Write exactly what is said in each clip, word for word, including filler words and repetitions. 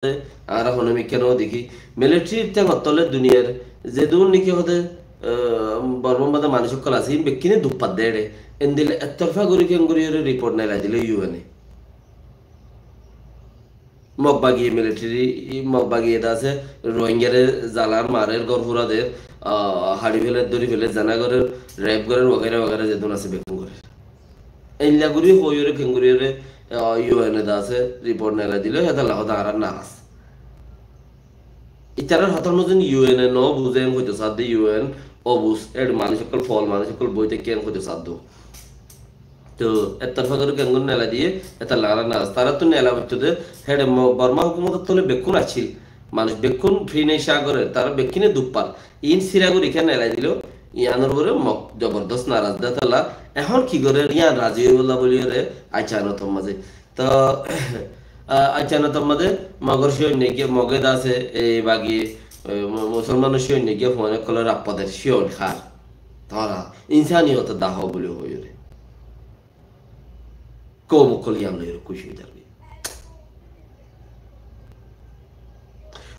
añára honómikká no dekí. Military théngor tole duniyar zedún niki hode, ah, Bormar mazé manúic ókkol asé, ín bekkúne duk fadde ére. Endilla ektorfa gorí kengori ére report nelai dilo U N e. Mog bagiye military, Mog bagiye de asé, Rohingyare zalar, marer, gór fura der, ah, hári feler, dóri feler, zena gorer, rape gorer, wagaira wagaira zedún asé bekkún gorer. Eilla gorí hoiyóre kengori ére, ah, U N e de asé, report nelai dilo, hétolla hode añára naraz. Itarar hotár mazé U N e no buzé en hoito sadde, U N obuz, ére manúic ókkol, fol manúic ókkol boi táikke en hoito sadde. To, ektorfa gorí kengori nelai diye, hétolla añára naraz. Tarattú nela foitto de, héçe Mo-, Borma hókumotor tole bekkún accíl. Manúic bekkún free ne sá gorer, tara bekkúne duk far. Ín sira gorí kiyá nelai dilo, yíanor uore Mog zobordos naraz de hétolla. Ehón ki gorer, yían razi óibolla buli ére, aiccanotor mazé. To, ah, aiccanotor mazé Mogor cóinno giyé, Moge de asé, e bagi, e, mu-, musolmanor cóinno giyé, fuain ókkolore rappa der, cóin hár. Tara, insaniyotor dahá buli hoiyóre. Koum ókkol yían loiyóre kúci ói zargói.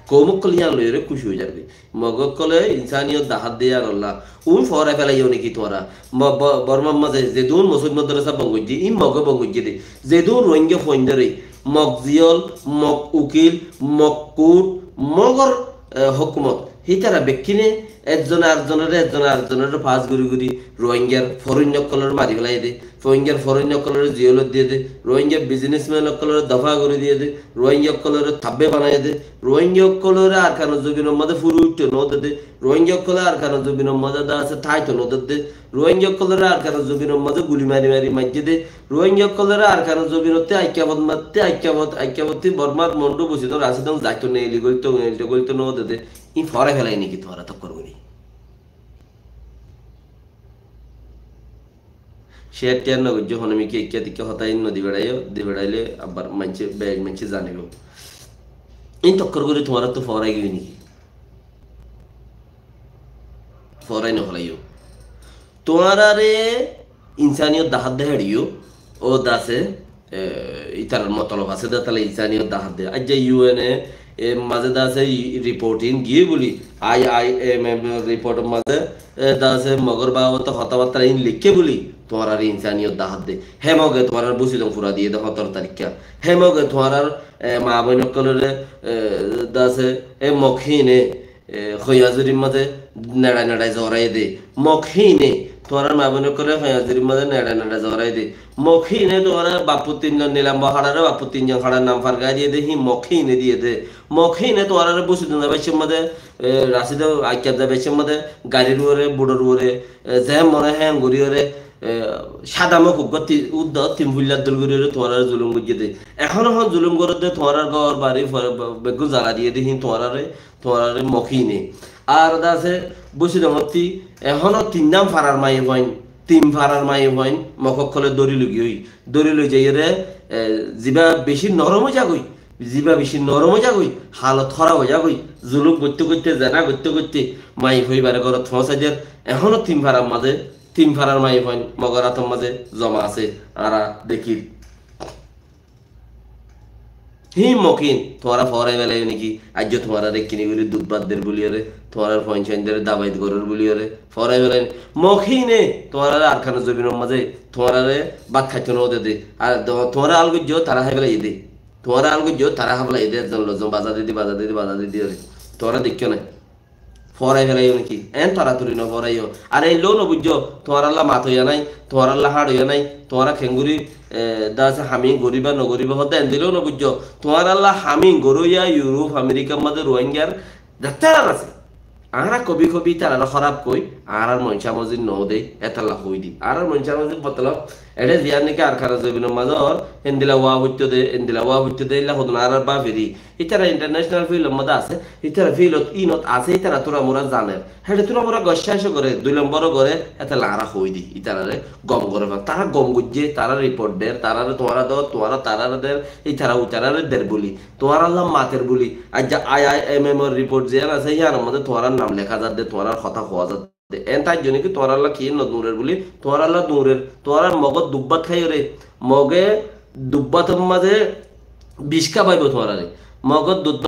Koum ókkol yían loiyóre kúci ói zargói. Mog ókkole insaniyot dahá de yíanolla. Uñí foórai felaiyó niki tuáñra? Mo-, Bo-, Bormar mazé zedún mosóid modorasa bon goijjé, ín Moge bon goijjé de. Zedún Rohingya fuaindóre, Mog ziyol, Mog ukil, Mog kurt, Mogor, e, hókumot. Hítara bekkúne ekzone arekzonoré, ekzone arekzonoré fas gorí gorí Rohingyar foróinna ókkolore mari felaiyé de. Rohingyar foróinna ókkolore ziyolot diyé de, Rohingya businessman ókkolore dofa gorí diyé de, Rohingya ókkolore tabbe banaiyé de, Rohingya ókkolore Arkanor zobinor mazé furi uiththé no de de, Rohingya ókkole Arkanor zobinor mazé de asé táito no de de, Rohingya ókkolore Arkanor zobinor mazé guli mari mari maijjé de, Rohingya ókkolore Arkanor zobinottú aikka fot mattú, aikka fot, aikka fottú Bormar Mondu Busidong Rasidong zaito neeli goitto, neeli goitto no de de, ín foórai felai niki tuáñra tokkor gorí? Share tiyar no goijjó, honómikká ikká tikká hotá ín no di beraiyó, di beraile abbar maincé, bek maincé zanibo. Ín tokkor gorí tuáñrattú foórai giyói niki? Foórai no felaiyó. Tuáñrare insaniyot dahá de héçe yó, ó de asé, e, ítarar motolob asé de, tale insaniyot dahá de. Aijja U N e, e, mazé de asé i-, report ín giyé buli, I I M M report mazé, e, de asé Mogor babote hotábattá ín leikké buli, tuáñrare insaniyot dahá de. Hé Moge tuáñrar Busidong fura diyé de hótoro tarikká. Hé Moge tuáñrar, e, maa boin ókkolore, e, de asé, e, Mog híine, e, Koiyazurir mazé neçai neçai zorai de. Mog híine, tuáñrar maa boin ókkole Koiyazurir mazé neçai neçai zorai de. Mog híine tuáñrar baffu tinzon Nilam Boharare baffu tinzon haçar nam fargai diyé de, híin Mog híine diyé de. Mog híine tuáñrare Busidong zaibar cómot mazé, e, Raside Aikkar zaibar cómot mazé, garir uore, budor uore, e, ze mone hé gorí uore, e, sada Mog uggwá ti-, uddo tin fuillar dol gorí uore tuáñrare zulum goijjé de. Ehón ehón zulum gorer de, tuáñrar gór bari fore-, be-, beggún zala diyé de, híin tuáñrare tuáñrare Mog híine. Ar de asé Busidongottí ehóno tin dam farar maiyafuain, tin farar maiyafuain Mog ókkole dóri loi giyói. Dóri loi zaiyóre, e, ziba beci norom ói zagói, ziba beci norom ói zagói, halot hóraf ói zagói, zulum goitté goitté, zena goitté goitté, maiyafua ibare górot foóñsai der. Ehóno tin farar mazé, tin farar maiyafuain Mogor átor mazé zoma asé, añára dekír. Híin Mog híin, tuáñra foórai felaiyó niki? Aijjó tuáñrare ekkíni gorí duk fadder buliyóre, tuáñrar fuain-suaindóre dabaid gorér buliyóre, foórai felaiyó niki? Mog híine, tuáñrare Arkanor zobinor mazé, tuáñrare bát háito no de de. Ar tu-, tuáñra al goijjó, tará hái felaiyé de. Tuáñra al goijjó, tará hái felaiyé de, ekzon loizon baza di di, baza di di, baza di di óre. Tuáñra deikkó nai. Foórai felaiyó niki? En toratori no foóraiyó. Ar eillóu no buijjó, tuáñralla mat óiya nái, tuáñralla háñçoiya nái, tuáñra kengori, e, de asé hami goríba no goríba hoó de endilóu no buijjó. Tuáñralla hami goróiya Europe, Amerikar mazé Rohingyar zetará asé. Añára kobi kobi ítarare hóraf hoi, añárar moncá mozir no de, hétalla hoi di. Añárar moncá mozir motolob, eçé ziyán niki Arkanor zobinor mazé ór, endilla wá foittó de, endilla wá foittó de, éilla hodún añárar báferi. Ítara international field or mazé asé, ítara field ot, inot asé, ítara túramura zaner. Héçe túramura goccá cócó gore, dui lombor ó gore, étella añára hoi di, ítarare gom gore fán. Tará gom goijjé, tará report der, tarare tuáñra do, tuáñra tarare der, ítara uitarare der buli. Tuáñralla mater buli. Aijja I I M M or report ziyán asé, yíanor mazé tuáñrar nam leká zadde, tuáñrar hotá hoá zadde. En taijjo niki tuáñralla ki no duñrer buli, tuáñralla duñrer, tuáñrar Mogor duk bát háiyore, Moge duk bátor mazé bic hábaibo tuáñrare. Mogór dud